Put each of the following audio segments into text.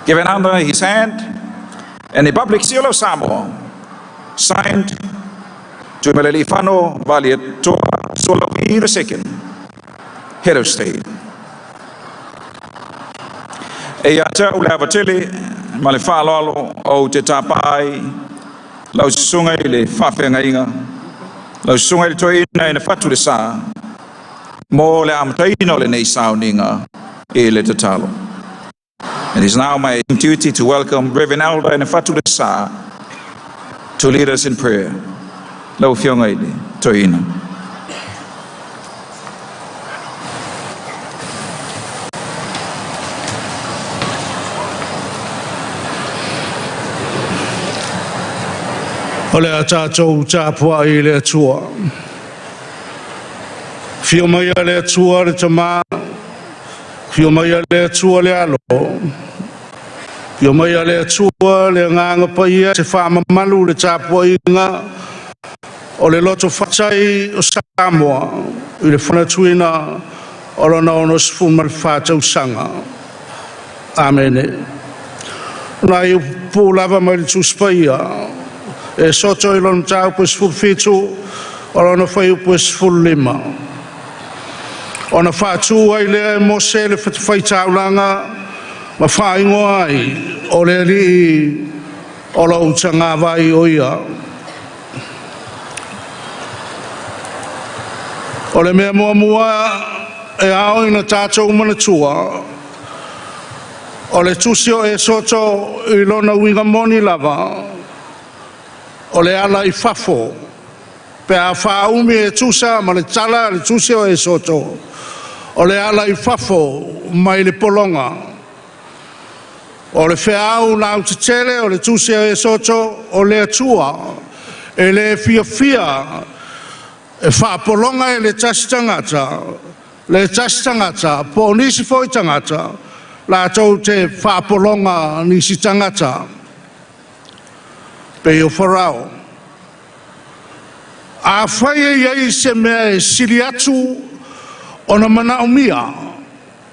Given under his hand and the public seal of Samoa, signed Tuimalealiifano Vaaletoa Sualauvi II, Head of State. E ia te au le ava tele ma le faaaloalo ou te tapa ai lau susuga i le faafeagaiga, lau susuga i le toeaina ina fatu le sa, mo le amataina o lenei sauniga i le tatalo. It is now my duty to welcome Reverend Elder Nefatu Lesa to lead us in prayer. Lau Afioga i le Toeaina. O le a tatou tapuai i le Atua. Fio mai le Atua le Tama, fio mai le Atua le Alo, fio mai le Atua le Agaga Paia se faamamalu le tapuaiga o le loto fatai o Samoa i le fanatuina o lona 64 tausaga. Amene. Na i upu lava mai le Tusi Paia, e soto i lona mataupu e 17, o lona fuaiupu e 15. Ona faatu ai lea e Mose le fatafaitaulaga ma faaigoa ai o le Alii o lou tagavai o ia. O le mea muamua e ao ina tatou manatua, o le tusi o Esoto i lona uiga moni lava, o le ala i fafo, pe a faaumi e tusa ma le tala a le tusi o Esoto, o le ala i fafo mai le pologa. O le feau lautetele o le tusi o Esoto o le Atua, e le fiafia e faapologa e le tasi tagata, po o nisi foi tagata, latou te faapologa nisi tagata. Pei o Farao. A fai e iai se mea e sili atu ona manaomia,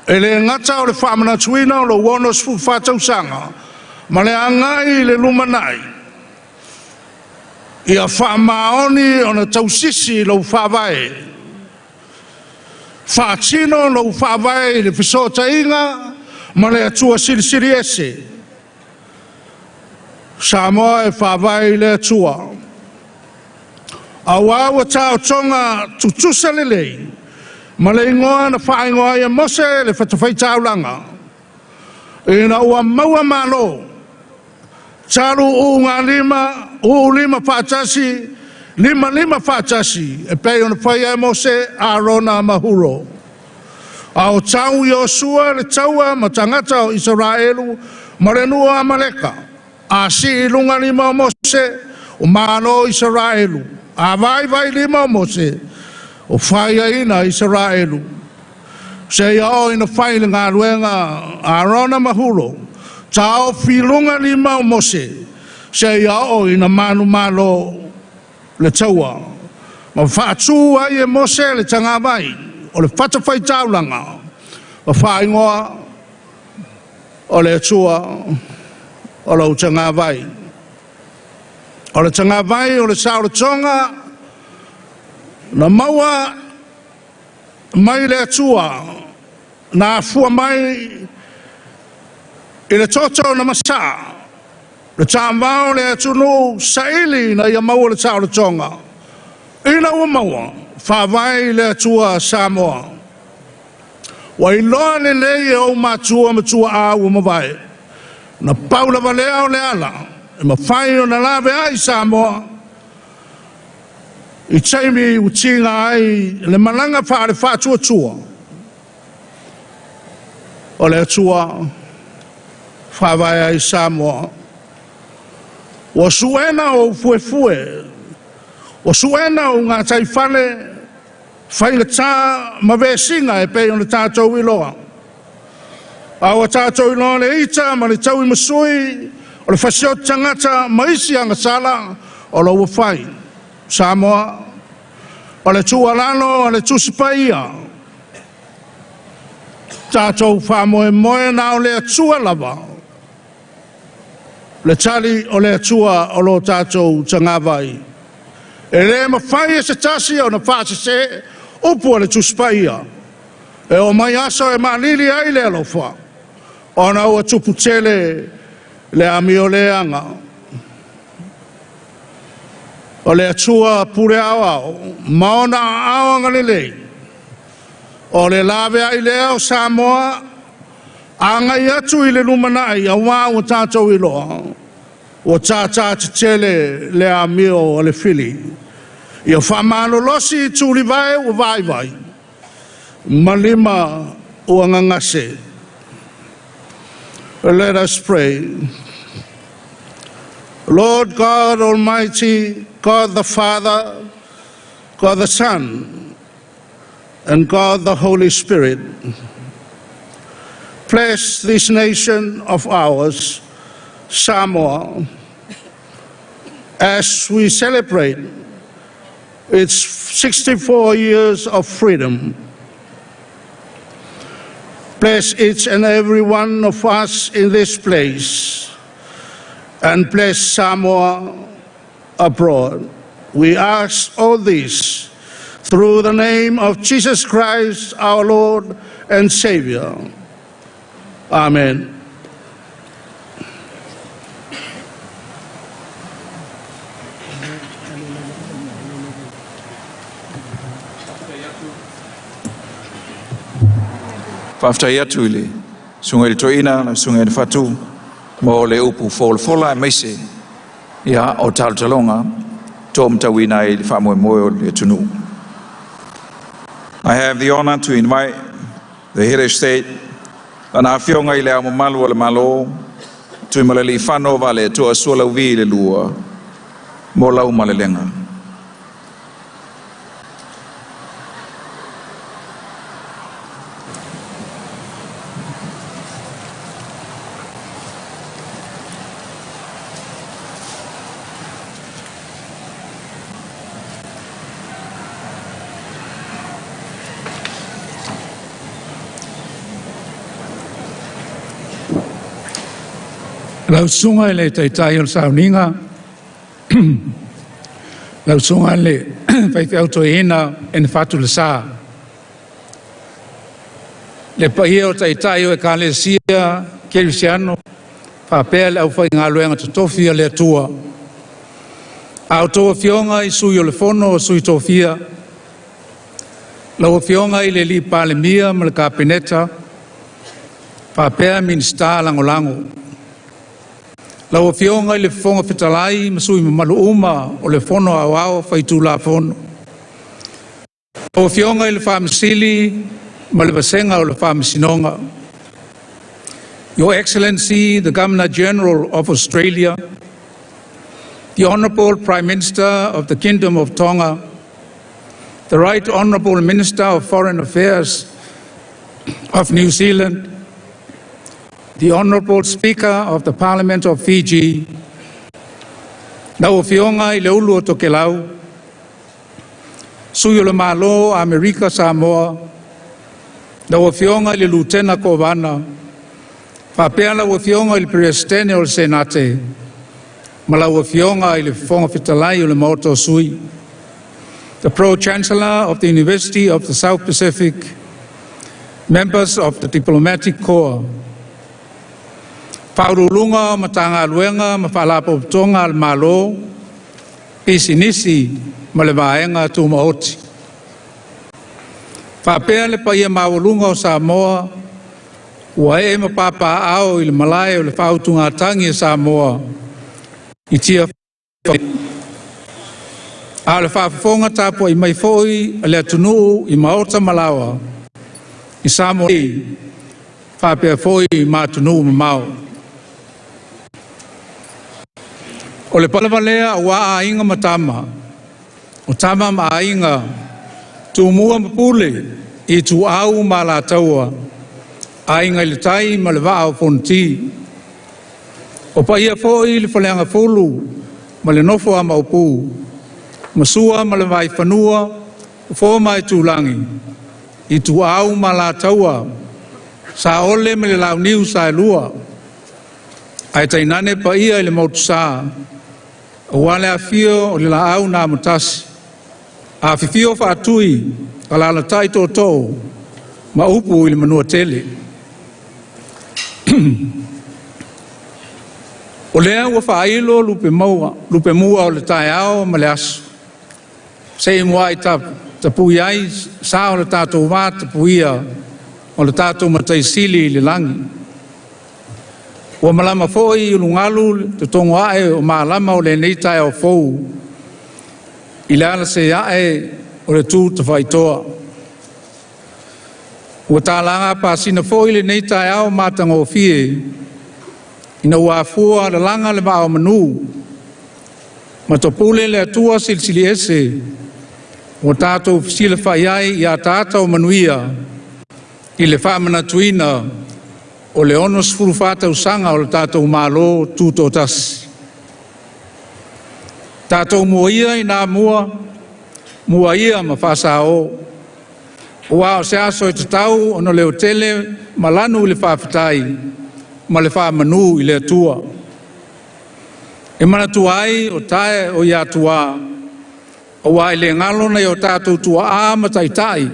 e le gata o le faamanatuina o lou 64 tausaga ma le agai i le lumanai, ia faamaoni ona tausisi lou faavae, faatino lou faavae i le fesootaiga ma le Atua Silisili Ese. Samoa e faavae i le Atua. Auā ua taotoga tutusa lelei ma le igoa na faaigoa ai e Mose le fatafaitaulaga, ina ua maua malo, talu ulugalima, ululima faatasi, limalima faatasi, e pei ona faia e Mose, Arona ma Huro. A o tau Iosua le taua ma tagata o Isaraelu ma le nuu o Amaleka, a sii i luga lima o Mose, o malo Isaraelu, a vaivai lima o Mose, o faiaina Isaraelu. Seia oo ina fai le galuega a Arona ma Huro, taofi i luga lima o Mose, seia oo ina manumalo le taua. Ma faatu ai e Mose le tagavai o le fatafaitaulaga, ma faaigoa o le Atua o lou tagavai. O le tagavai o le saolotoga na maua mai le Atua, na afua mai i le toto na masaa, le tamao le atunuu saili ina ia maua le saolotoga. Ina ua maua, faavae i le Atua Samoa. Ua iloa lelei e ou matua ma tuaa ua mavae, na pau lava lea o le ala e mafai ona lave ai Samoa i taimi ua tiga ai le malaga faale faatuatua. O le Atua faavae ai Samoa. Ua suena ou fuefue, ua suena ou gataifale, faigata ma vesiga e pei ona tatou iloa. A ua tatou iloa le ita ma le taui masui, o le fasioti tagata ma isi agasala o lo ua fai. Samoa, o le tuualalo a le Tusi Paia, tatou faamoemoe na o le Atua lava. Le tali o le Atua o lo tatou tagavai. E le mafai e se tasi ona faasese upu a le Tusi Paia. E oo mai aso e malili ai le alofa, ona ua tupu tele le amioleaga. O le Atua pule aoao ma ona aao agalelei, o le laveai lea o Samoa agai atu i le lumanai auā ua tatou iloa ua tātā tetele le amio a le fili. Ia faamalolosi tulivae ua vaivai ma lima ua gagase. Let us pray. Lord God Almighty, God the Father, God the Son, and God the Holy Spirit, bless this nation of ours, Samoa, as we celebrate its 64 years of freedom. Bless each and every one of us in this place, and bless Samoa abroad. We ask all this through the name of Jesus Christ, our Lord and Savior. Amen. Faafetai atu i le susuga i le toeaina, le susuga i le Fatu, mo le upu folafola aemaise ia o talotaloga tomatauina ai le faamoemoe o le atunuu. I have the honor to invite the head of state, Lana Afioga i le Ao Mamalu o le Malo, Tuimalealiifano Vaaletoa Sualauvi le Lua, mo lau malelega. Lau susuga i le Taitai o le Sauniga, lau susuga i le Faifeau Toeaina e fatu le sa, le paia o Taitai o Ekalesia Kerisiano, faapea le aufaigaluega totofi a le Atua. A outou afioga i sui o le fono o sui tofia, lau afioga i le Palemia ma le Kapeneta, faapea Minisita Lagolago. Lau Afioga i le Fofoga Fetalai ma sui mamalu uma o le Fono Aoao Faitulafono. Lau Afioga i le Faamasino Sili ma le Vasega o le Faamasinoga. Your Excellency, the Governor General of Australia, the Honorable Prime Minister of the Kingdom of Tonga, the Right Honorable Minister of Foreign Affairs of New Zealand, the Honorable Speaker of the Parliament of Fiji, lau Afioga i le Ulu o Tokelau, Sui o le Malo Amerika Samoa, lau Afioga i le Lutena Kovana, faapea lau Afioga i le Peresetene o le Senate, ma lau Afioga i le Fofoga Fetalai o le Maota o Sui. The Pro-Chancellor of the University of the South Pacific, members of the Diplomatic Corps, Faauluuluga o Matagaluega ma Faalapotopotoga a le Malo, Pisinisi ma le Vaega Tumaoti. Faapea le paia maualuga o Samoa, ua ee ma papaaao i le malae o le faautugatagi a Samoa i tia a o le faafofoga tapuai mai foi a le atunuu i maota ma laoa i Samoa nei faapea foi ma atunuu mamao. O le lava lea auā Aiga ma Tama, o Tama ma Aiga, Tumua ma Pule, Ituau ma Alataua, Aiga i le Tai ma le Vaa o Fonoti. O paia foi i le Faleagafulu ma le nofo a Maopu, ma Sua ma le Vaifanua, Fofo ma Aitulagi, Ituau ma Alataua, Saole ma le Launiu Saelua. Ae tainane paia i le Motusa aua le afio o le Laau na Amotasi, afifio Faatui, alaalatai Tootoo ma upu i le Manuatele. O lea ua faailo lupemua o le taeao ma le aso, se i muai tapui ai sa o le tatou vatapuia o le tatou Matai Sili i le lagi. Ua malama foi i ulugalu le totogo ae o malama o lenei taeao fou i le alase ae o le tu tafaitoa. Ua talaga apasina foi lenei taeao matagofie ina ua afua lalaga le vaa o manu ma topule le Atua Silisili Ese ua tatou fesilafai ai i ataata o manuia i le faamanatuina o le 64 tausaga o le tatou Malo Tutoatasi. Tatou mua ia ina mua, mua ia ma faasao, aua o se aso e tatau ona leotele ma lanu le faafetai ma le faamanu i le Atua. E manatua ai o tae o Atua, aua e le galo nai o tatou tuaa ma taitai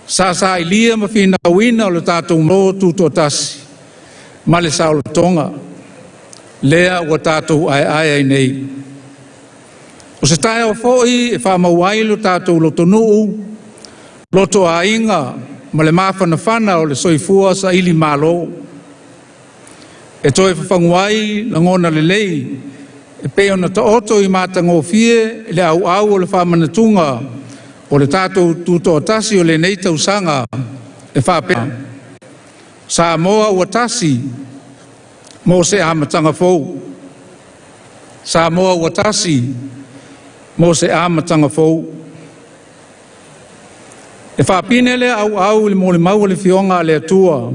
sa sailia ma finauina lo tatou Malo Tutoatasi ma le saolotoga, lea ua tatou aeae ai nei. O se taeao foi e faamau ai lo tatou lotonuu, lotoaiga ma le mafanafana o le soifua sailimalo. E toe fafagu ai lagona lelei e pei ona taoto i matagofie le auau o le faamanatuga o le tatou Tutoatasi o lenei tausaga e faapea: Samoa ua tasi mo se amataga fou. Samoa ua tasi mo se amataga fou. E faapine lea auau i le molimau a le Afioga a le Atua o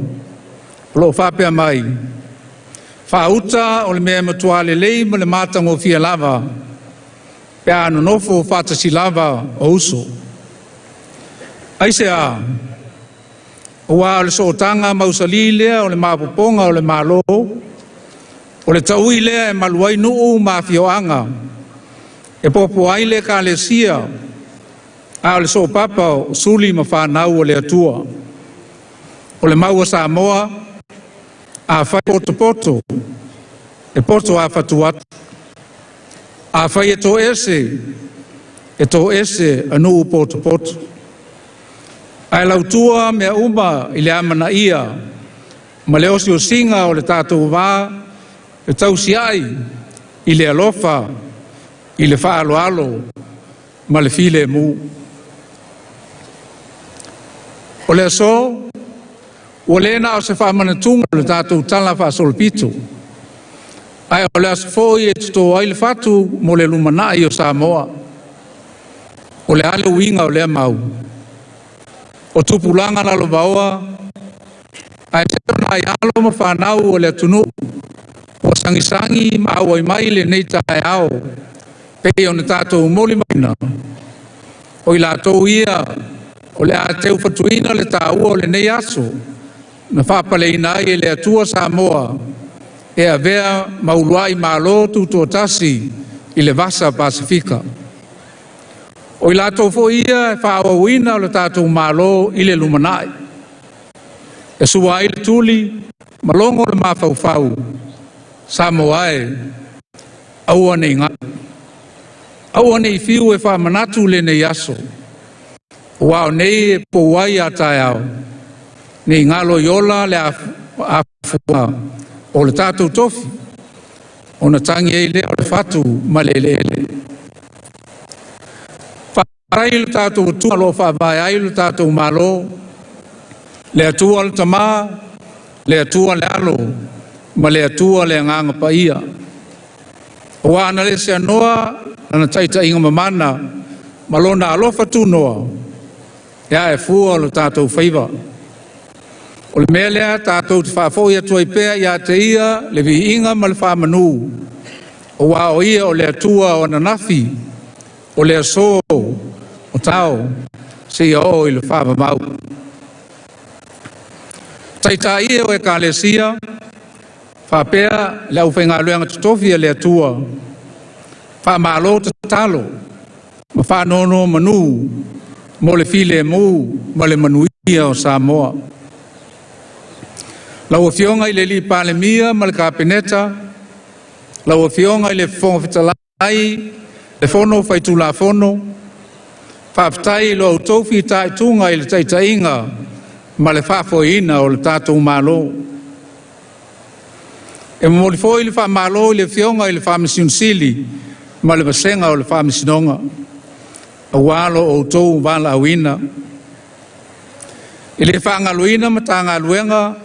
lo o faapea mai, “Faauta o le mea e matua lelei ma le matagofie lava pe a nonofo faatasi lava o uso. Aisea? Aua o le sootaga mausali lea o le maopoopoga o le Malo, o le taui lea e malu ai nuu ma afioaga, e popo ai le ekalesia, a o le soopapa o suli ma fanau a le Atua. O le mau a Samoa, afai e potopoto, e poto lava fatu atu. Afai e toese, e toese a nuu potopoto. Ae lautua mea uma i le amanaia ma le osiosiga o le tatou va fetausiai i le alofa, i le faaaloalo ma le filemu. O le aso, ua le na o se faamanatuga o le tatou Tala Faasolopito, ae o le aso foi e toto ai le fatu mo le lumanai o Samoa. O le a le uiga o lea mau? O tupulaga lalovaoa aemaise o nai alo ma fanau a le atunuu ua sagisagi ma auai mai i lenei taeao pei ona tatou molimauina, o i latou ia o le a teufatuina le taua o lenei aso na faapaleina ai e le Atua Samoa e avea ma uluai Malo Tutoatasi i le Vasa Pasefika. O i latou foi ia e faaauauina lo tatou Malo i le lumanai. E sua ai le tuli ma logo le mafaufau, Samoa e, aua ne i galo. Aua ne i fiu e faamanatu lenei aso, aua o nei e pou ai a taeao, ne i galo i ola le afuaga o le tatou tofi, ona tagi ai lea o le fatu ma le eleele. Faafetai i lo tatou Atua o lo o faavae ai lo tatou Malo, le Atua le Tama, le Atua le Alo, ma le Atua le Agaga Paia. Aua ana le seanoa Lana taitaiga mamana ma Lona alofa tunoa, e ae fua lo tatou faiva. O le mea lea tatou te faafoi atu ai pea ia te Ia le viiga ma le faamanu, aua o Ia o le Atua o ananafi, o le aso, o taeao, seia oo i le faavavau. Taitai e o Ekalesia, Faapea le aufaigaluega totofi a le Atua, faamalo tatalo ma faanonomanu mo le filemu ma le manuia o Samoa. Lau Afioga i le Palemia ma le Kapeneta, lau Afioga i le Fofoga Fetalai o le Fono Faitulafono, faafetai i lo outou fitaituga i le taitaiga ma le faafoeina o le tatou Malo. E momoli foi le faamalo i le Afioga i le Faamasino Sili ma le vasega o le Faamasinoga, aua lo outou valaauina. E le faagaloina Matagaluega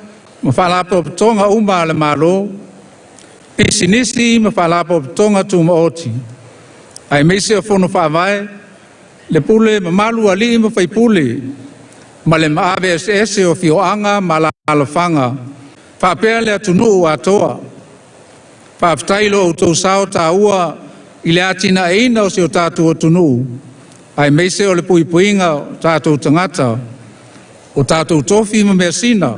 ma Faalapotopotoga uma a le Malo, Pisinisi ma Faalapotopotoga Tumaoti, aemaise o Fono Faavae, le pule mamalu a alii ma faipule ma le maave eseese o afioaga ma alaalafaga faapea le atunuu atoa. Faafetai i lo outou sao taua i le atinaeina o si o tatou atunuu aemaise o le puipuiga o tatou tagata, o tatou tofi ma measina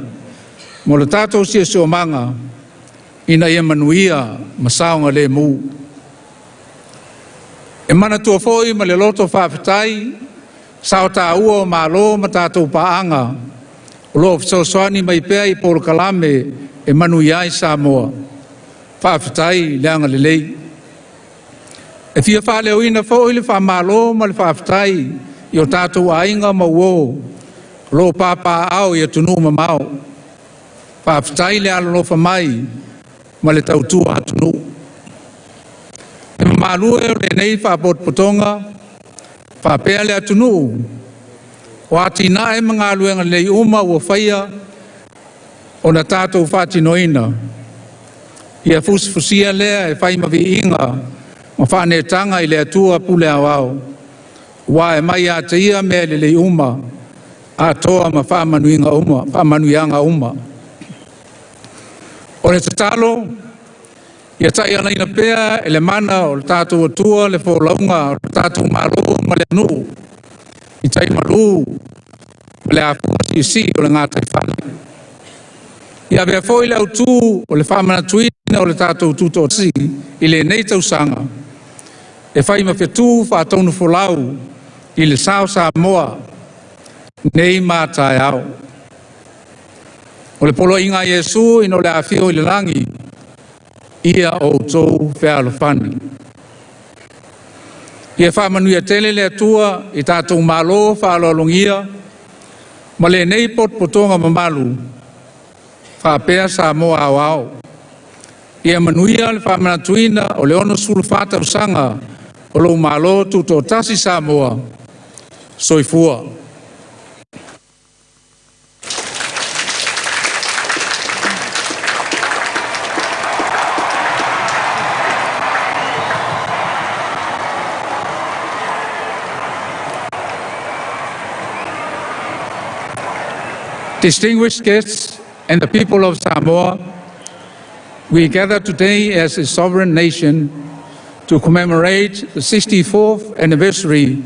mo le tatou siosiomaga ina ia manuia ma saogalemu. E manatua foi ma le loto faafetai sao taua o malo ma tatou paaga o lo o fesoasoani mai pea i polokalame e manuia ai Samoa. Faafetai le agalelei. E fia faaleoina foi le faamalo ma le faafetai i o tatou aiga ma uo o lo o papaaao i atunuu mamao. Faafetai le alolofa mai ma le tautua atunuu. Le mamalu e o lenei Faalapotopotoga faapea le atunuu, o atinae ma galuega lelei uma ua faia ona tatou faatinoina, ia fusifusia lea e fai ma viiga ma faaneetaga i le Atua Pule Aoao, aua e mai ia te Ia mea lelei uma atoa ma faamanuiaga uma. O le tatalo ia taialaina pea e le mana o lo tatou Atua le folauga a lo tatou Malo ma le atunuu i tai malu ma le afua siisii o le gataifale. Ia avea foi le autu o le faamanatuina o le tatou Tutoatasi i lenei tausaga e fai ma fetu faatonufolau i le sa o Samoa nei ma a taeao. O le Poloaiga a Iesu ina ua ia afio i le lagi, ia outou fealofani. Ia faamanuia tele le Atua i tatou malo faaaloalogia ma lenei potopotoga mamalu faapea Samoa aoao. Ia manuia le faamanatuina o le 64 tausaga o lou Malo Tutoatasi Samoa. Soifua. Distinguished guests and the people of Samoa, we gather today as a sovereign nation to commemorate the 64th anniversary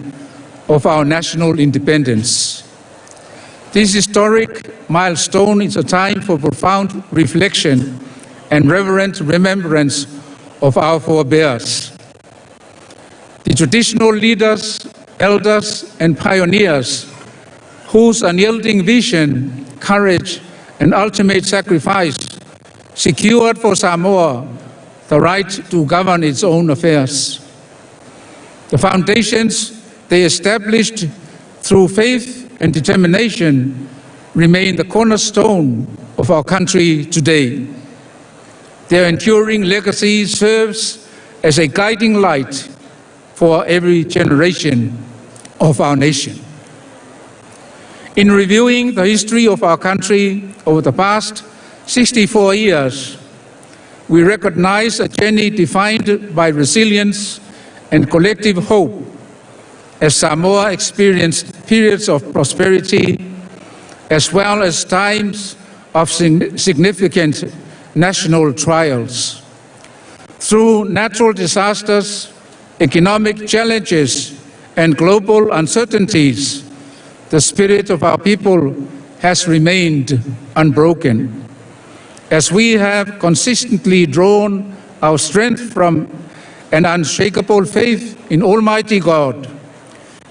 of our national independence. This historic milestone is a time for profound reflection and reverent remembrance of our forebears. The traditional leaders, elders, and pioneers whose unyielding vision, courage, and ultimate sacrifice secured for Samoa the right to govern its own affairs. The foundations they established through faith and determination remain the cornerstone of our country today. Their enduring legacy serves as a guiding light for every generation of our nation. In reviewing the history of our country over the past 64 years, we recognize a journey defined by resilience and collective hope as Samoa experienced periods of prosperity as well as times of significant national trials. Through natural disasters, economic challenges, and global uncertainties, the spirit of our people has remained unbroken. As we have consistently drawn our strength from an unshakable faith in Almighty God,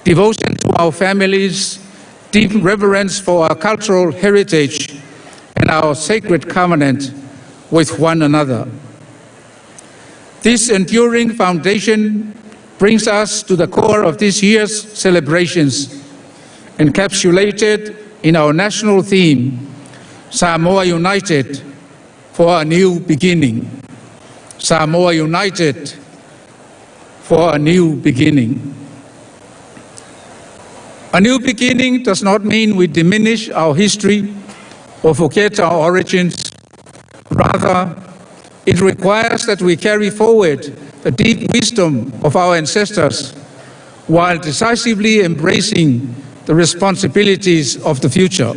devotion to our families, deep reverence for our cultural heritage, and our sacred covenant with one another. This enduring foundation brings us to the core of this year's celebrations, encapsulated in our national theme, Samoa United for a New Beginning. Samoa United for a New Beginning. A new beginning does not mean we diminish our history or forget our origins. Rather, it requires that we carry forward the deep wisdom of our ancestors while decisively embracing the responsibilities of the future.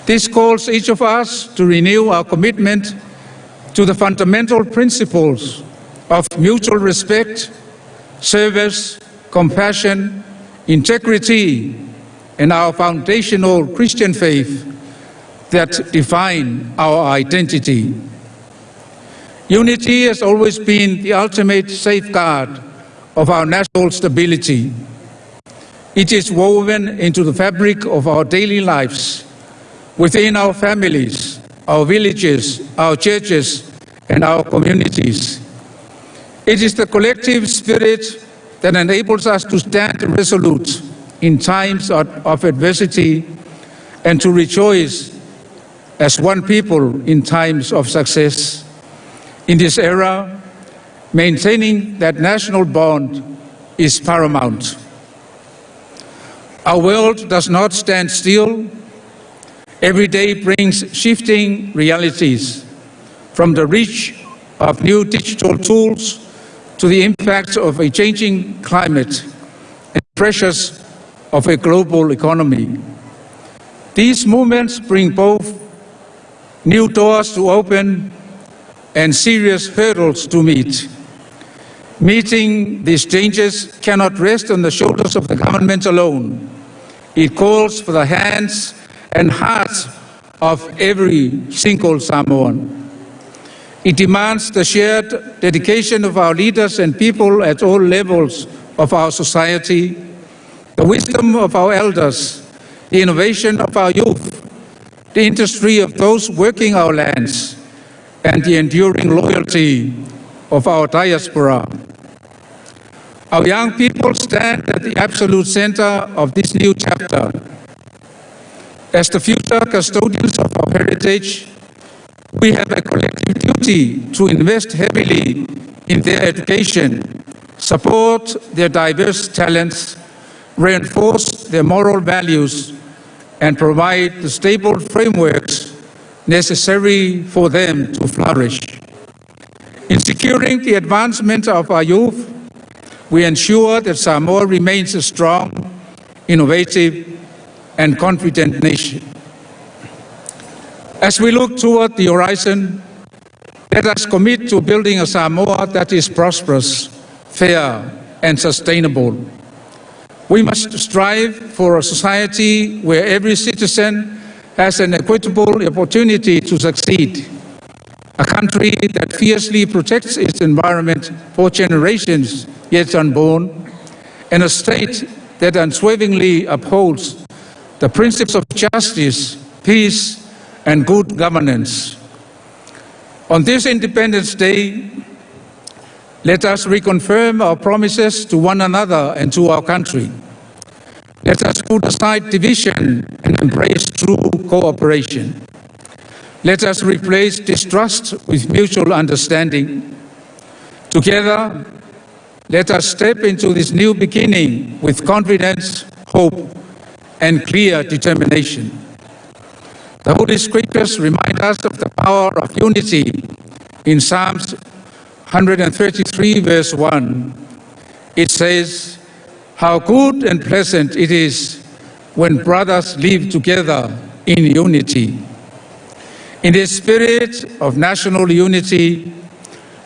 This calls each of us to renew our commitment to the fundamental principles of mutual respect, service, compassion, integrity, and our foundational Christian faith that define our identity. Unity has always been the ultimate safeguard of our national stability. It is woven into the fabric of our daily lives, within our families, our villages, our churches, and our communities. It is the collective spirit that enables us to stand resolute in times of adversity and to rejoice as one people in times of success. In this era, maintaining that national bond is paramount. Our world does not stand still. Every day brings shifting realities, from the reach of new digital tools to the impact of a changing climate and pressures of a global economy. These movements bring both new doors to open and serious hurdles to meet. Meeting these changes cannot rest on the shoulders of the government alone. It calls for the hands and hearts of every single Samoan. It demands the shared dedication of our leaders and people at all levels of our society, the wisdom of our elders, the innovation of our youth, the industry of those working our lands, and the enduring loyalty of our diaspora. Our young people stand at the absolute center of this new chapter. As the future custodians of our heritage, we have a collective duty to invest heavily in their education, support their diverse talents, reinforce their moral values, and provide the stable frameworks necessary for them to flourish. In securing the advancement of our youth, we ensure that Samoa remains a strong, innovative, and confident nation. As we look toward the horizon, let us commit to building a Samoa that is prosperous, fair, and sustainable. We must strive for a society where every citizen has an equitable opportunity to succeed, a country that fiercely protects its environment for generations yet unborn, and a state that unswervingly upholds the principles of justice, peace, and good governance. On this Independence Day, let us reconfirm our promises to one another and to our country. Let us put aside division and embrace true cooperation. Let us replace distrust with mutual understanding. Together, let us step into this new beginning with confidence, hope, and clear determination. The Holy Scriptures remind us of the power of unity in Psalms 133, verse 1. It says, "How good and pleasant it is when brothers live together in unity." In this spirit of national unity,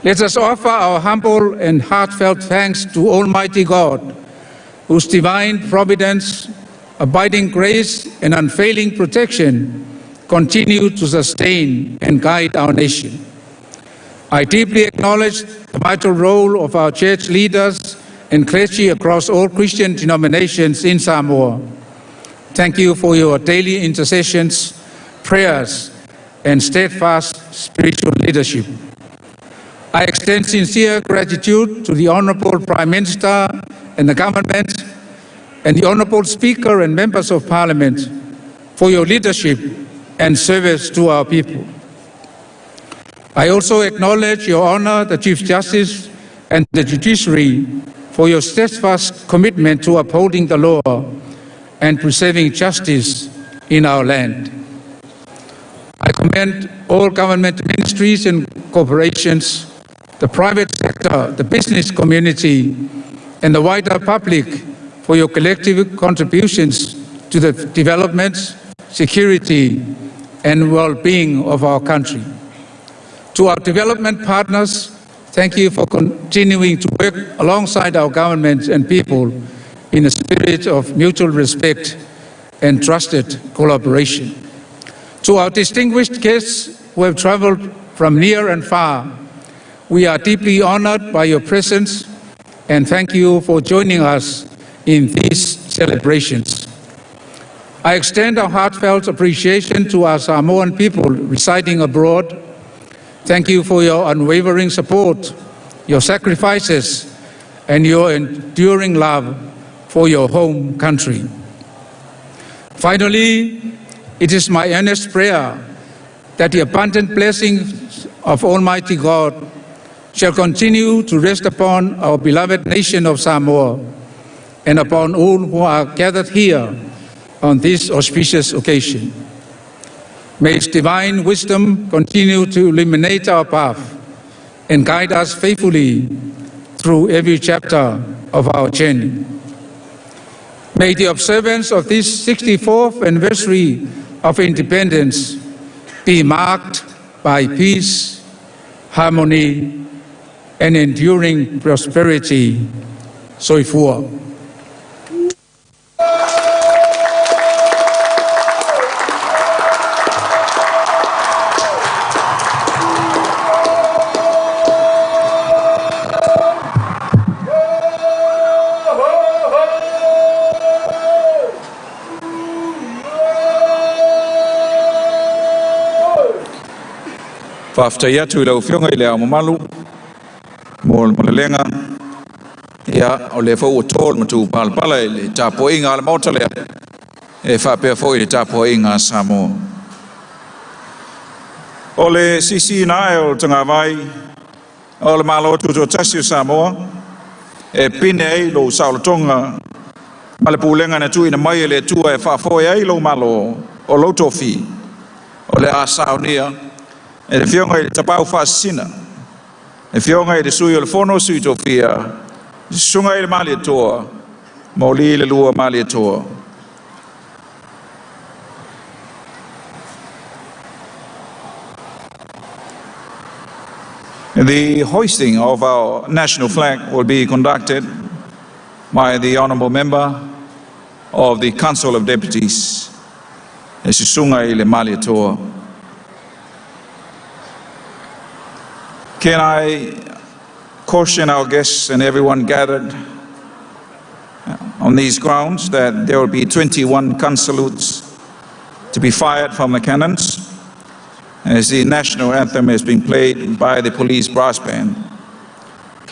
let us offer our humble and heartfelt thanks to Almighty God, whose divine providence, abiding grace, and unfailing protection continue to sustain and guide our nation. I deeply acknowledge the vital role of our church leaders and clergy across all Christian denominations in Samoa. Thank you for your daily intercessions, prayers, and steadfast spiritual leadership. I extend sincere gratitude to the Honorable Prime Minister and the government, and the Honorable Speaker and members of Parliament for your leadership and service to our people. I also acknowledge Your Honor, the Chief Justice, and the judiciary for your steadfast commitment to upholding the law and preserving justice in our land. I commend all government ministries and corporations, the private sector, the business community, and the wider public for your collective contributions to the development, security, and well-being of our country. To our development partners, thank you for continuing to work alongside our government and people in a spirit of mutual respect and trusted collaboration. To our distinguished guests who have traveled from near and far, we are deeply honored by your presence and thank you for joining us in these celebrations. I extend our heartfelt appreciation to our Samoan people residing abroad. Thank you for your unwavering support, your sacrifices, and your enduring love for your home country. Finally, it is my earnest prayer that the abundant blessings of Almighty God shall continue to rest upon our beloved nation of Samoa and upon all who are gathered here on this auspicious occasion. May His divine wisdom continue to illuminate our path and guide us faithfully through every chapter of our journey. May the observance of this 64th anniversary of independence be marked by peace, harmony, and enduring prosperity. Soifua. Faafetai atu i lau Afioga i Le Ao Mamalu mo le malelega. Ia, o lea foi ua to le matupalapala i le tapuaiga a le Maota lea e faapea foi i le tapuaiga a Samoa. O le sisiina ae o le tagavai o le Malo Tutoatasi o Samoa e pine ai lou saolotoga ma le pulega na tuuina mai e le Atua e faafoe ai lou Malo o lou tofi, o le a saunia e le Afioga i le Tapaau Faasisina, le Afioga i le Sui o le Fono Sui Tofia, le Susuga i le Malietoa, Mauli le Lua Malietoa. The hoisting of our national flag will be conducted by the Honourable Member of the Council of Deputies, le Susuga i le Malietoa. Can I caution our guests and everyone gathered on these grounds that there will be 21 gun salutes to be fired from the cannons as the national anthem is being played by the police brass band.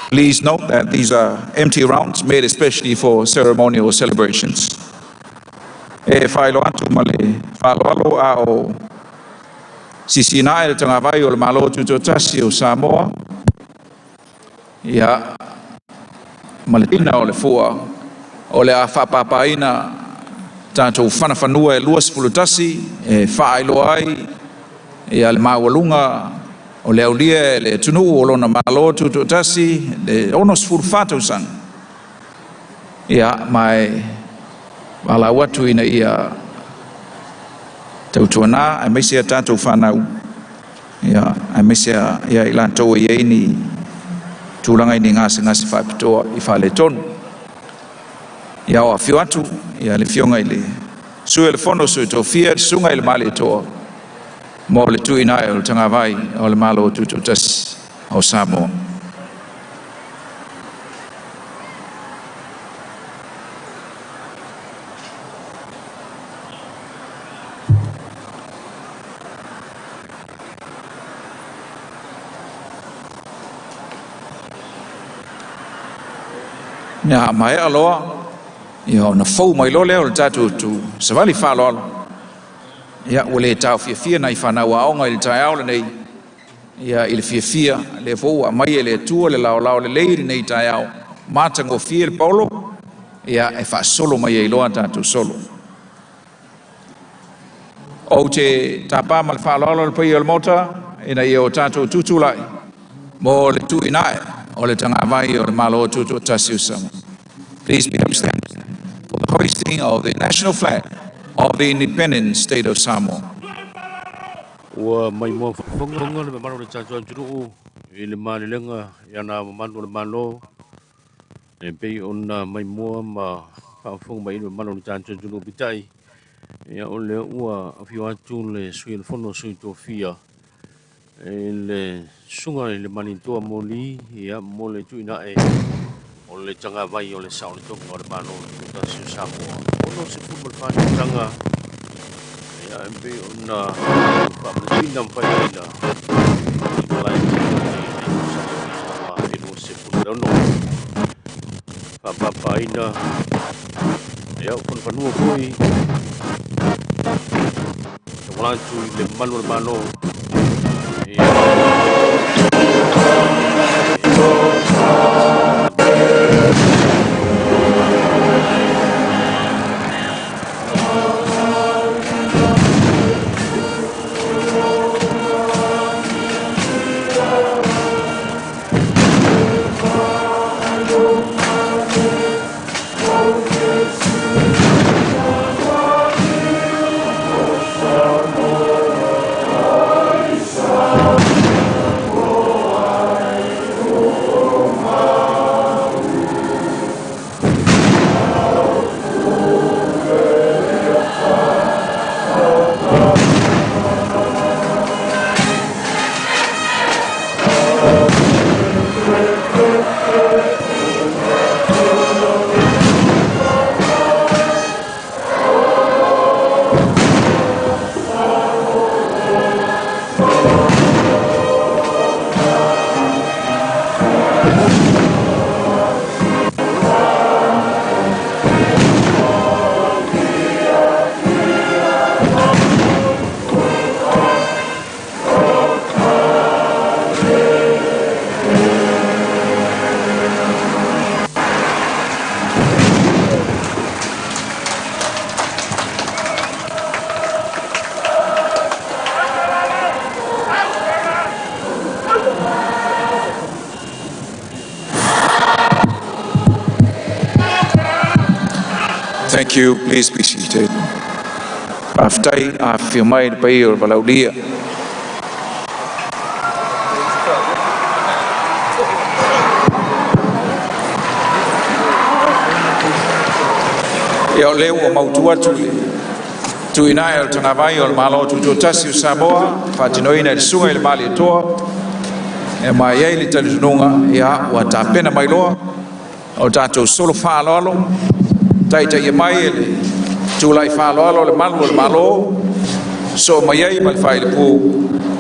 Please note that these are empty rounds made especially for ceremonial celebrations. E faailoa atu ma le faaaloalo a o sisiina ae le tagavai o le Malo Tutoatasi o Samoa, ia ma le tina o le fua o le a faapapaina tatou fanafanua e 21 e faailoa ai ia le maualuga o le aulia e le atunuu o lona Malo Tutoatasi le 64 tausaga. Ia ma e valaau atu ina ia tautuana aemaise a tatou fanau, ia aemaise ia i latou e i ai ni tulaga i ni gasegase faapitoa i faaletonu. Ia o afio atu ia le Afioga i le Sui o le Fono Sui Tofia, le Susuga i le Malietoa. Mo le tuuina ae o le tagavai o le Malo Tutoatasi o Samoa. Ia maea loa, ia ona fou mai loa lea o le tatou savali faaaloalo. Ia ua le taofiafia nai fanau aoga i le taeao lenei, ia i le fiafia, lea foi ua aumai e le Atua le laolao lelei i lenei taeao, matagofie le paolo, ia e faasolo mai ai loa tatou solo. Ou te tapa ma le faaaloalo le paia o le Maota ina ia o tatou tutulai mo le tuuina ae o le tagavai o le Malo Tutoatasi o Samoa. Please be upstanding for the hoisting of the national flag of the independent state of Samoa. Ua maimoa faafogafoga le mamalu o le tatou atunuu i le malelega i ana mamalu o le Malo e pei ona maimoa ma faafofoga mai le mamalu o le tatou atunuu. Peitai, ia o lea ua afio atu le Sui o le Fono Sui Tofia i le susuga i le Malietoa Moli, ia mo le tuuina ae o le tagavai o le saolotoga o le Malo Tutoatasi o Samoa 64 tausaga, ia e pei ona faamanatuina ma faitauina i malae i le tausaga 2026. Faapapaina ia o fanafanua foi tauala atu i le mamalu o le Malo ia. Thank you. Please be seated. Faafetai, afifio mai le paia o le Valaulia. Ia o lea ua mautu atu le tuuina ae o le tagavai o le Malo Tutoatasi o Samoa, faatinoina e le Susuga i le Malietoa, e ma i ai le talitonuga, ia ua tapena mai loa o tatou solo faaaloalo, taitaia mai e le tulai faaaloalo le malu o le Malo, so mai ai ma le faailepu,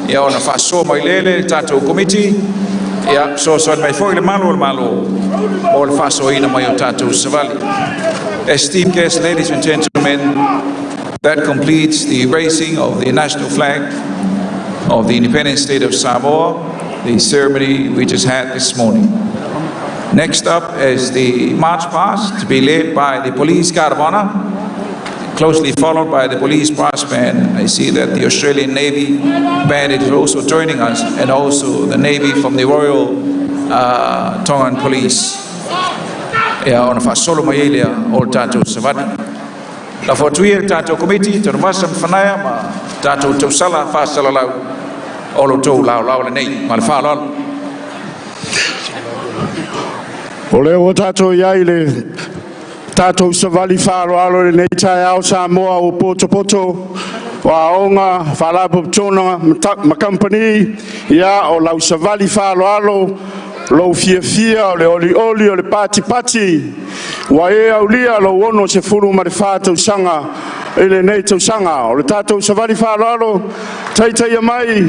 ia ona faasoa mai lele le tatou komiti, ia soasoani mai foi le malu o le Malo mo le faasoaina mai o tatou savali. Esteemed guests, ladies and gentlemen, that completes the raising of the national flag of the independent state of Samoa, the ceremony we just had this morning. Next up is the march past to be led by the Police Guard of Honor, closely followed by the Police Brass Band. I see that the Australian Navy Band is also joining us, and also the Navy from the Royal Tongan Police. Ia ona faasolo mai ai lea o le tatou savali. Lafo atu ia le tatou komiti, Tanuvasa ma Fanaia ma tatou tausala faasalalau o lo outou laolao lenei. Ma le faaaloalo. O lea ua tatou i ai le tatou savali faaaloalo i lenei taeao Samoa ua potopoto. o aoga, faalapotopotoga ma kamupani, ia o lau savali faaaloalo lou fiafia o le olioli o le patipati ua e aulia lou 64 tausaga i lenei tausaga. O le tatou savali faaaloalo taitaia mai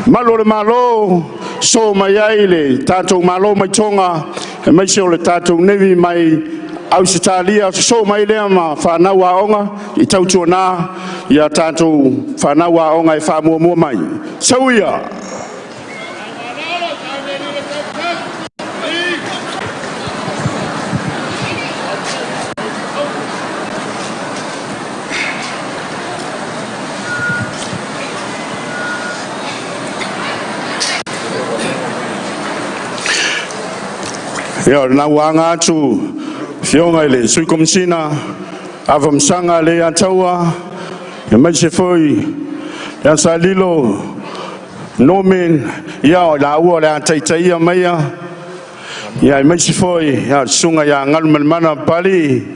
malu o le Malo, so mai ai le tatou Malo mai Toga, aemaise o le tatou Navy mai Ausetalia, sosoo mai lea ma fanau aoga e tautuana ia tatou fanau aoga e faamuamua mai. Sau ia! Ia, o lena ua aga atu i le Afioga i le Sui Komesina Afamasaga Leiataua, aemaise foi ia Saililo Norman, ia o i laua o le a taitaia maia, aemaise foi le Susuga ia Galumalemana Papalii,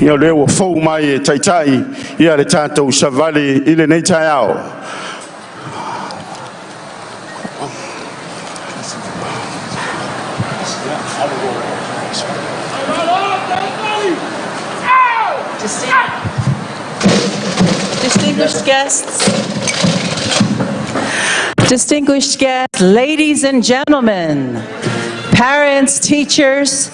ia o le ua fou mai e taitai le tatou savali i lenei taeao. Distinguished guests, distinguished guests, ladies and gentlemen, parents, teachers,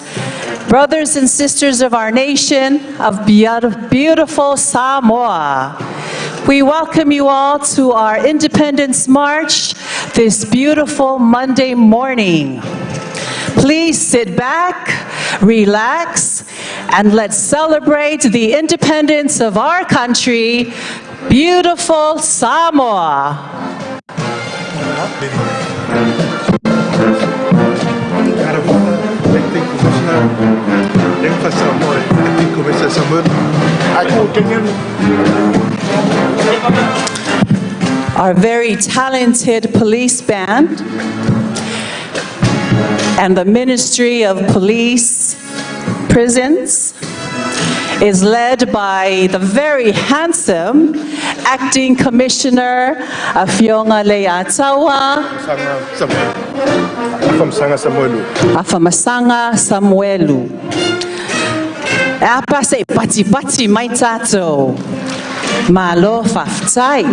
brothers and sisters of our nation of beautiful Samoa. We welcome you all to our Independence March this beautiful Monday morning. Please sit back, relax, and let's celebrate the independence of our country, beautiful Samoa. Acting Commissioner, Samoa, Acting Commissioner Samuel. Our very talented police band and the Ministry of Police Prisons is led by the very handsome Acting Commissioner Afioga Leiataua Afamasaga Samuelu. Afamasaga Samuelu. E apa se pati pati mai tātou. Malo faafetai.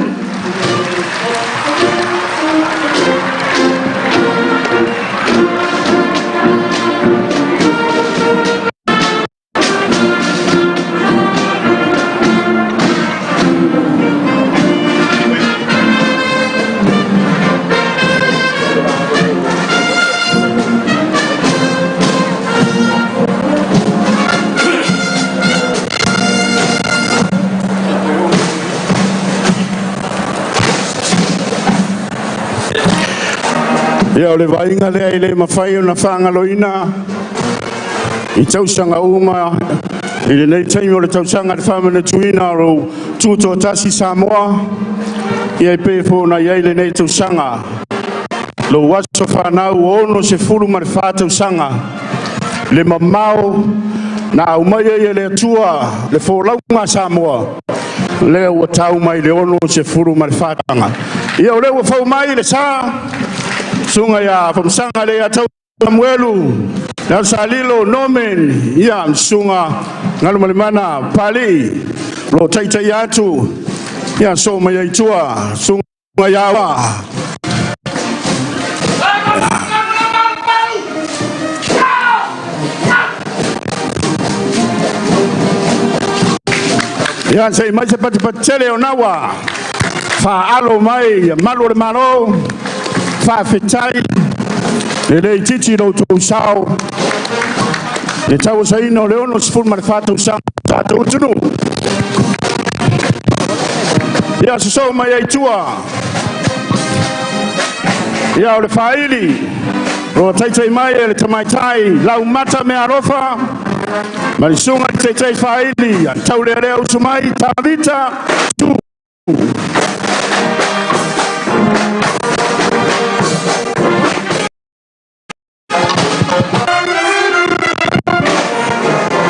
Ia o le vaaiga lea e le mafai ona faagaloina i tausaga uma i lenei taimi o le tausaga le faamanatuina o lou tutoatasi Samoa, ia e pei foi ona i ai lenei tausaga lou aso fanau 64 tausaga le mamao na aumai ai e le Atua le folauga a Samoa lea ua tau mai le 64 tausaga. Ia o lea ua fou mai le sa susuga ia Afamasaga Leiataua Samuelu, le Salilo Norman, ia susuga Galumalemana Papalii, o lo o taitaia atu, ia so mai ai tua, susuga ia Ia sei mai se patipati tele o naua faalo mai ia malu o le Malo, faafetai e le itiiti lo outou sao le tauasaina o le 64 tausaga tatou atunuu. Ia sosoo mai ai tua, ia o le faili o taitai mai e le tamaitai Laumata Mealofa ma le susuga i le taitai faili Taulealea Usu Mai Tavita Tu.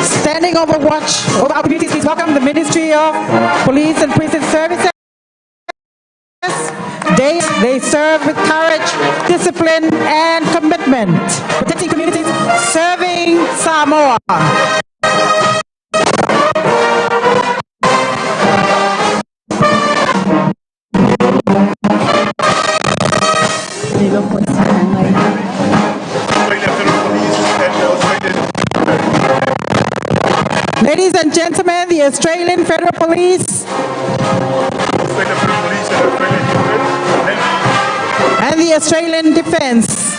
Standing over watch over our communities, please welcome the Ministry of Police and Prison Services. They serve with courage, discipline, and commitment, protecting communities, serving Samoa. Ladies and gentlemen, the Australian Federal Police and the Australian Defence.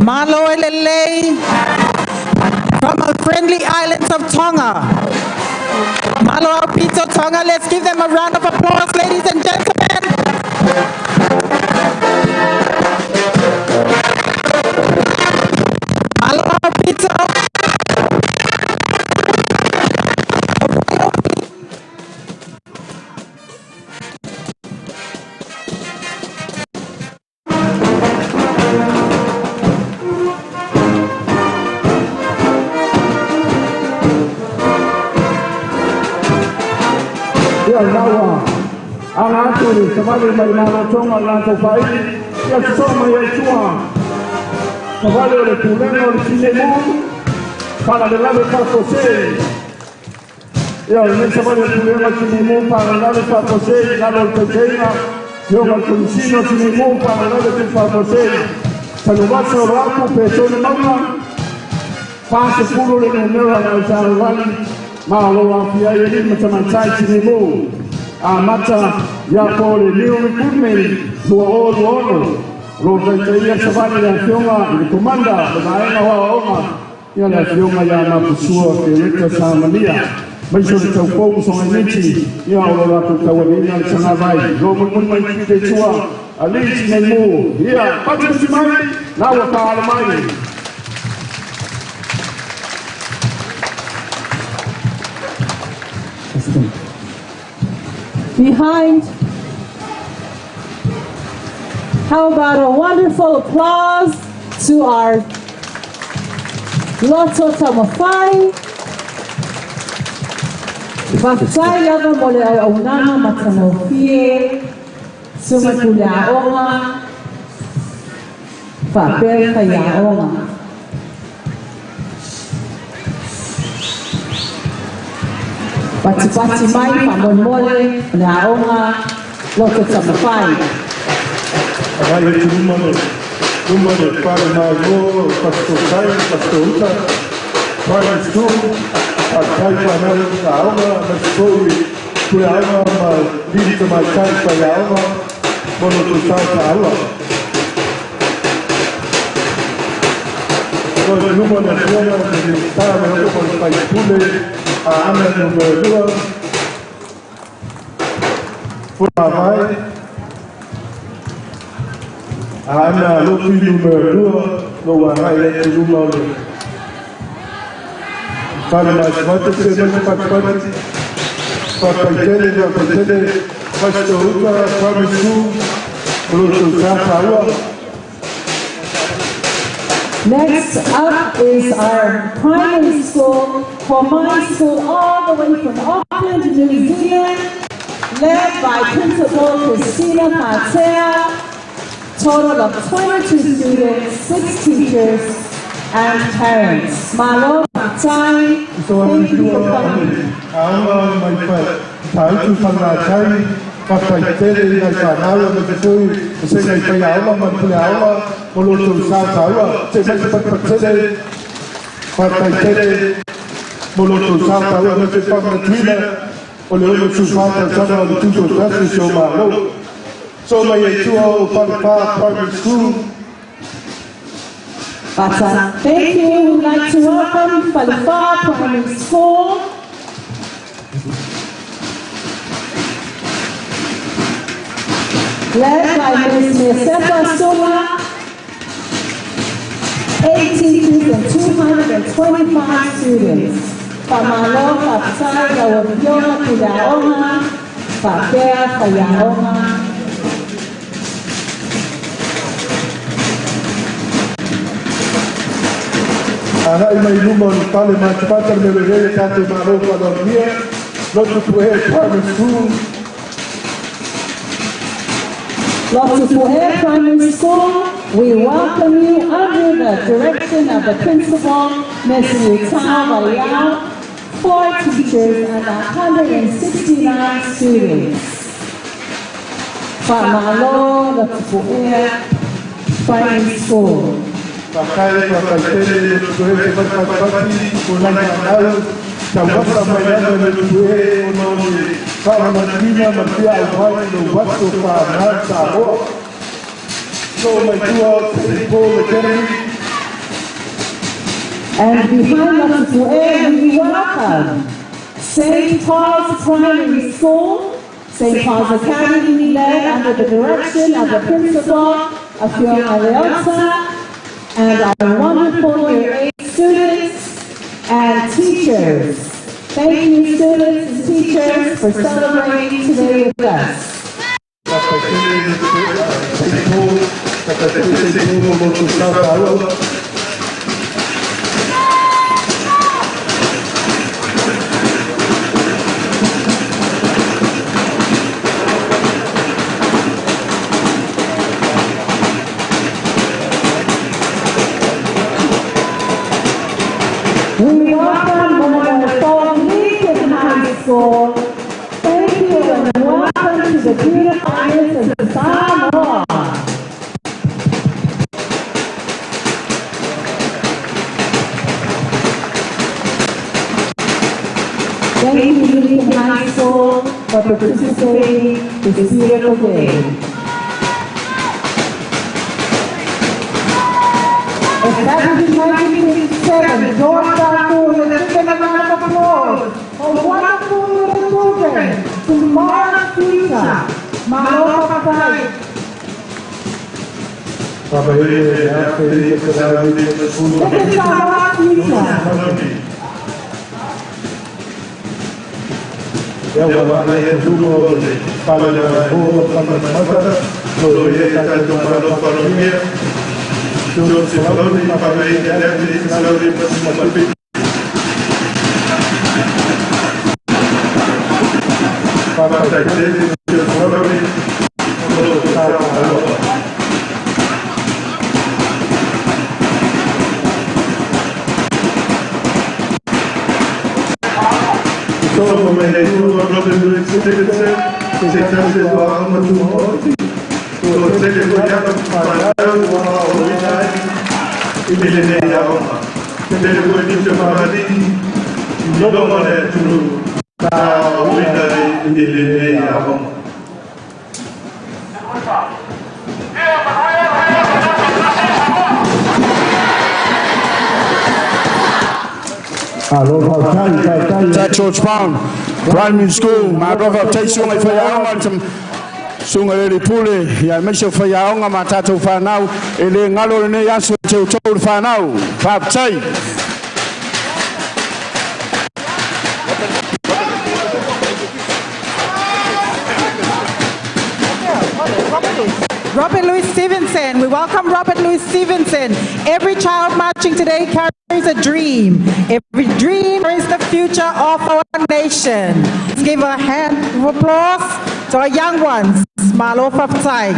Malo Lelei from the friendly islands of Tonga. Malo Aupito Tonga, let's give them a round of applause, ladies and gentlemen. Malo Aupito. Ia naua aga atu i savali mai malotoga latou faaili ia sosoa mai ai tua savali o le pulega o le tineimu faalavelave faafuasei ia o lenei savali o pulega tineimu faalavelave faafuasei lalo o le taitaiga fioga le komisino tineimu faalavelave tuufaafuasei Tanuvasa o Loapu Petone Mauga 40 le numera na usalavali ma lo afia ai e lima tamaitai tineimu amata ia po le new recruitment 2026 lo taitaia savali le afioga i le komanda le vaega o aoaoga ia le afioga ia Mapusua Kereta Samania mai so le taupou sogainiti ia o lo latou taualiga le tagavai lo mulimuli mai te tua alii tineimu ia patipati mai na ua paalo mai. Behind, how about a wonderful applause to our Loto Tamafai. Faafetai lava mo le auaunaga matagofie, suga puleaoga, faapea faiaoga. Patipati mai faamolemole o le aoga Loto Tamafai. Agai atu luma le fale malo, pastor tai, pastor uta, primary school, a tai whanau ka aoga, ma se pule aoga ma lili tamaitai whai aoga, mono tō tau ka aua. Ko le luma le afioga le Minista me hoko ko le whai pule a ana numero 2, Funa mai, a ana lopi numero 2, no wa ngai e te luma o le Fale mai te se mai patipati, whakaitele na whaitele, Pastor Uta, primary school, o lo tau tātāua. Next up is our primary school, Pomai School, all the way from Auckland, New Zealand, led by Principal Christina Patea. Total of 22 students, 6 teachers, and parents. Malo Fatai, thank you for coming. Aoga mai tāutu whangatai, whakaitele ngai whanau me te tui, o se ngai whai aoga ma pule aoga, o lo tau sā tāua, te mai te patipatele, whakaitele, mo lo tau sā tāua me te whakamatuina, o le ono tū whātautanga o le tūtō tasi so malo. So mai e tua o Whalepā Primary School. Fata, thank you. We'd like to welcome Whalepā Primary School. Led by Ms. Mesepa Sula, 8 teachers and 225 students. Famalo, Fatai, Lawafioga, Pudaoga, Fapea, Fayaoga. Agai mai luma o le fale matapata le mea lelei tatou Malo faaaloalogia, Lotu Pu'e Primary School. Lotu Pu'e Primary School, we welcome you under the direction of the principal, Ms. Utau Valiao, 4 teachers and 169 students. Fa'amalo, Lotu Pu'e Primary School. Faafetai, faafetai tele Lotu Pu'e se fatipati o nai fanau taumasa mai lava i Lotu Pu'e ona o le faamanatuina ma le fia aumai lou aso fanau Samoa. So mai tua St. Paul Academy. And behind Lotu Pu'e, we welcome St. Paul's Primary School, St. Paul's Academy, led under the direction of the principal, Afioga Leota, and our wonderful Year 8 students and teachers. Thank you, students and teachers, for celebrating today with us. Faafetai tele St. Paul, faafetai tele St. Paul mo tou sao taua. We welcome Momomo Lincoln High School. Thank you and welcome to the beautiful islands of Samoa. Thank you, Lincoln High School, for participating this beautiful day. Established in 1957, George School, let's give them a round of applause for wonderful little children, tomorrow's future. Malo fa'afetai. Faamaile le afe i te This is our future. Ia ua agai atu luma o le fale le o fale mata lo ia tatou Malo faaaloalogia George Falauli faamaile le 1997. Faafetai tele George Falauli mo lou sao taua. So mai le tu o Robert Louis Stevenson, se tasi o aoga tumaoti, o tele ko ia whanau o ina ai i le lenei aoga. Tele ko nisi o whakarī, i loma le atunuu, sa aoina ai i le lenei aoga. Alo faafetai, faafetai George Brown Primary School. Malo faafetai susuga i faiaoga, susuga i le pule ia aemaise o faiaoga ma tatou fanau. E le galo lenei aso te outou le fanau. Faafetai. Robert Louis Stevenson. We welcome Robert Louis Stevenson. Every child marching today carries a dream. Every dream is the future of our nation. Let's give a hand of applause to our young ones. Malo fa'afetai.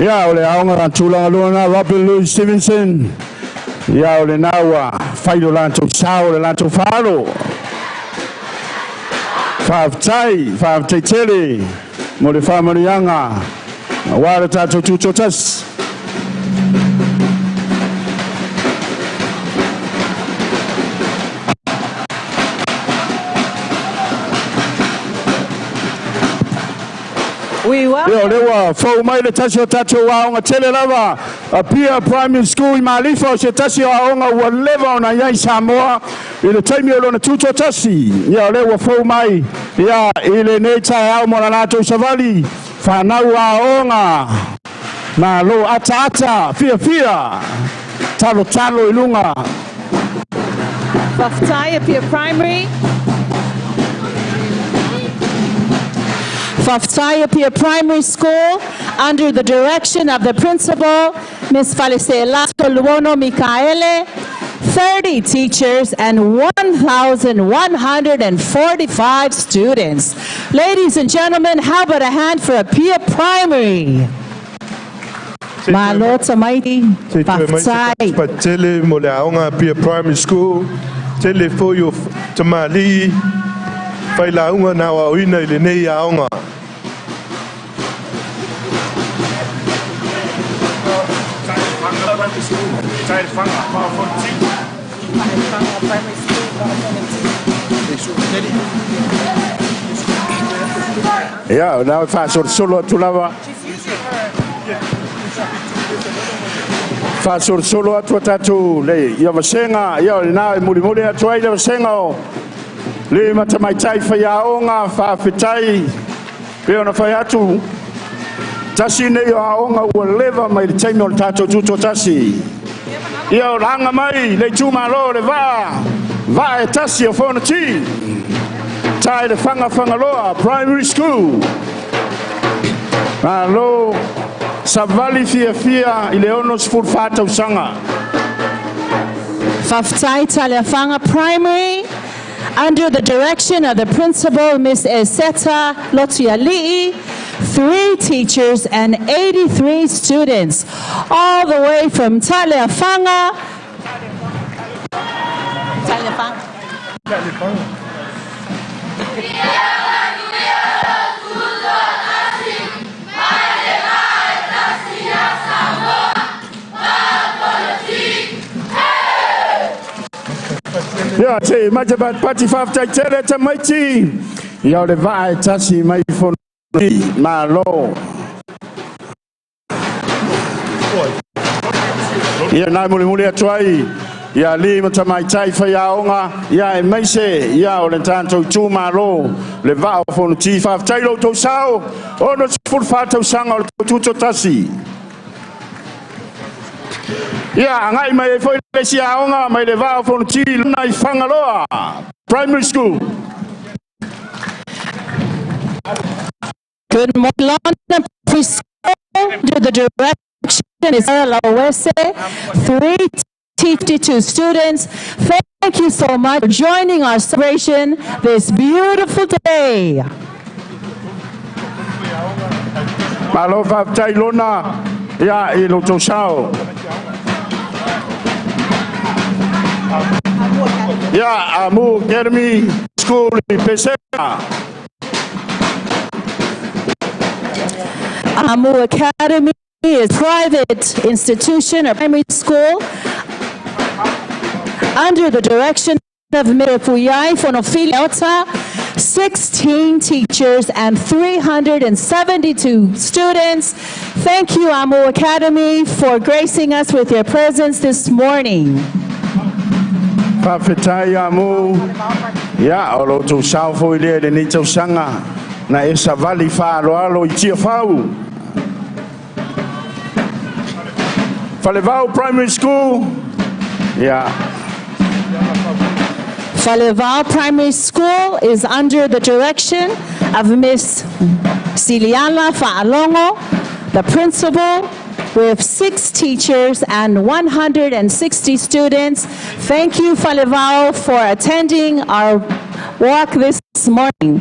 Ia o le aoga tulaga lua na Robert Louis Stevenson. Ia o lena ua fai lo latou sao le latou faalo. Faafetai, faafetai tele mo le faamanuiaga aua le tatou tutoatasi. We welcome Ia o le ua fou mai le tasi o tatou aoga tele lava, Apia Primary School i Malifa, o se tasi o aoga ua leva ona i ai Samoa i le taimi o lona tutoatasi. Ia o le ua fou mai ia i lenei taeao mo la latou savali fanau aoga. Malo ataata fiafia talo talo i luga. Fa'afetai Apia Primary. Faafetai Apia Primary School, under the direction of the principal, Ms. Falesela Luono Mikaele, 30 teachers and 1,145 students. Ladies and gentlemen, how about a hand for Apia Primary? Malo tamaiti, faafetai. Patele mo le aoga Apia Primary School, tele foi o tamalii failauga na aoaoina i lenei aoga. Ia, o lena e faasolosolo atu lava. Faasolosolo atu a tatou le ia vasega, ia o lena e mulimuli atu ai le vasega o le matamaitai faiaoga faafetai pe ona fai atu tasi nei o aoga ua leva mai le taimi o le tatou tutoatasi. Ia o laga mai le itumalo le vaa, vaa e tasi o Fonoti. Tai le Whanga Whangaloa Primary School. Malo savali fia fia i le 64 tausaga. Faafetai Taleafanga Primary, under the direction of the principal, Ms. Eseta Lotiali'i, 3 teachers and 83 students, all the way from Taleafanga. Taleafanga. Ia, te mai te pati faafetai tele tamaiti. Ia o le vaa e tasi mai Fonoti, malo. Ia nai mulimuli atu ai, ia li ma tamaitai faiaoga, ia e maise, ia o le tatou itumalo, le vaa o Fonoti. Faafetai lo outou sao, 64 tausaga o le tutoatasi. Ia, agai mai ai foi le isi aoga mai le vaa o Fonoti lona i Fagaloa Primary School. Good morning, London Preschool, under the direction is Sarah Lawese, 352 students. Thank you so much for joining our celebration this beautiful day. Malo faafetai lona, ia i lo tou sao. Ia, Amu Academy School i Pesega. Amu Academy is a private institution, a primary school, under the direction of Mr. Fuyai Fonofiliota, 16 teachers and 372 students. Thank you, Amu Academy, for gracing us with your presence this morning. Faafetai Amu. Ia, o lo tou sao foi lea i lenei tausaga na e savali faaaloalo i Tiafau. Falevao Primary School. Ia. Falevao Primary School is under the direction of Miss Siliala Fa'alongo, the principal, with 6 teachers and 160 students. Thank you, Falevao, for attending our walk this morning.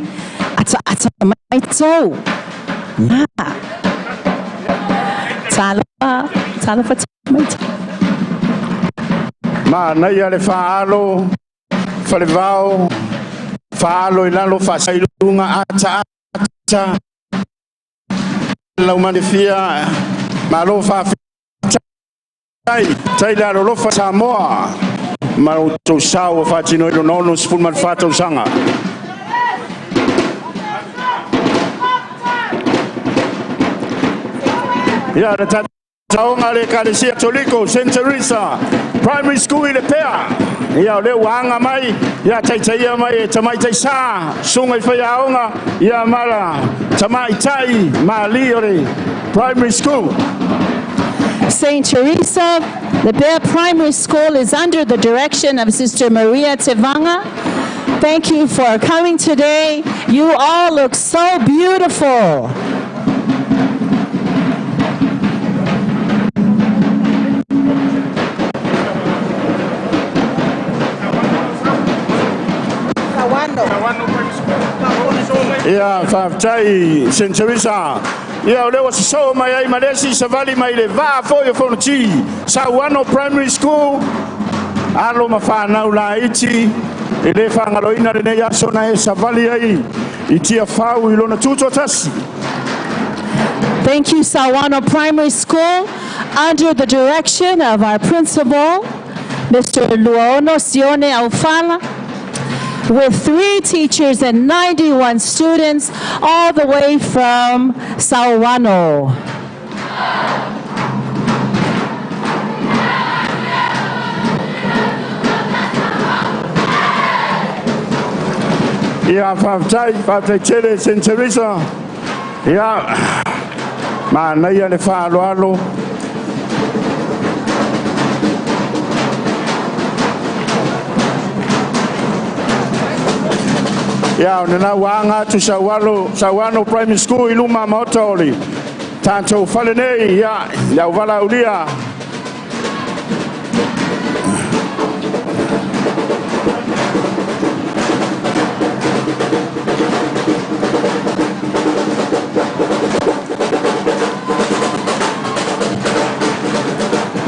Ata ata mai tau. Talofa, talofa mai tau. Ma nei le fa'alo, Falevao, fa'alo i lalo fa'asailuga ata ata. Lau manefia, malo faafetai, tai le alolofa Samoa. Ma o tou sao o faatino i lona 64 tausaga. Ia, le taoga le Ekalesia Toliko, St. Teresa Primary School i le Pea. Ia, o lea ua aga mai, ia taitaia mai e tamaitai sa, suga i faiaoga, ia mala tamaitai mali o le Primary School. St. Teresa, the Bear Primary School is under the direction of Sister Maria Tevanga, Thank you for coming today. You all look so beautiful. Ia faafetai St Teresa. Ia o lea ua sosoo mai ai ma le isi savali mai le vaa foi o Fonoti, Sauano Primary School, alo ma fanau laiti, e le faagaloina lenei aso na e savali ai i Tiafau i lona tutoatasi. Thank you, Sauano Primary School, under the direction of our principal, Mr. Luaono Sione Aufala, with 3 teachers and 91 students, all the way from Sauano. Ia faafetai, faafetai tele St Teresa. Ia manaia le faaaloalo. Ia o lena ua aga atu Sauano Primary School i luma maota o le tatou fale nei, ia le auvala aulia.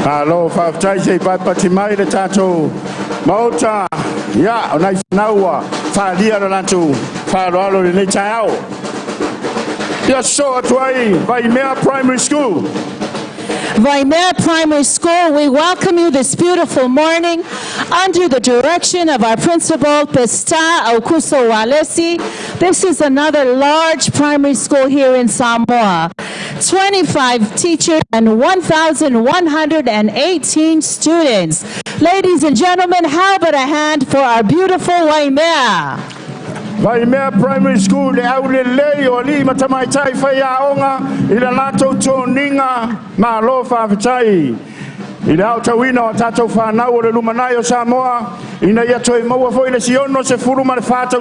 Alo faafetai se i papati mai le tatou maota. Ia o nai fanau ua faaalia le latou faaaloalo i lenei taeao. Ia sosoo atu ai Vaimea Primary School. Vaimea Primary School, we welcome you this beautiful morning under the direction of our principal, Pesta Aukuso Walesi. This is another large primary school here in Samoa. 25 teachers and 1,118 students. Ladies and gentlemen, how about a hand for our beautiful Waimea? Vaimea Primary School, le aulelei o alii ma tamaitai faiaoga i le latou toniga malo faafetai i le aotauina o tatou fanau o le lumanai o Samoa ina ia toe maua foi le 64.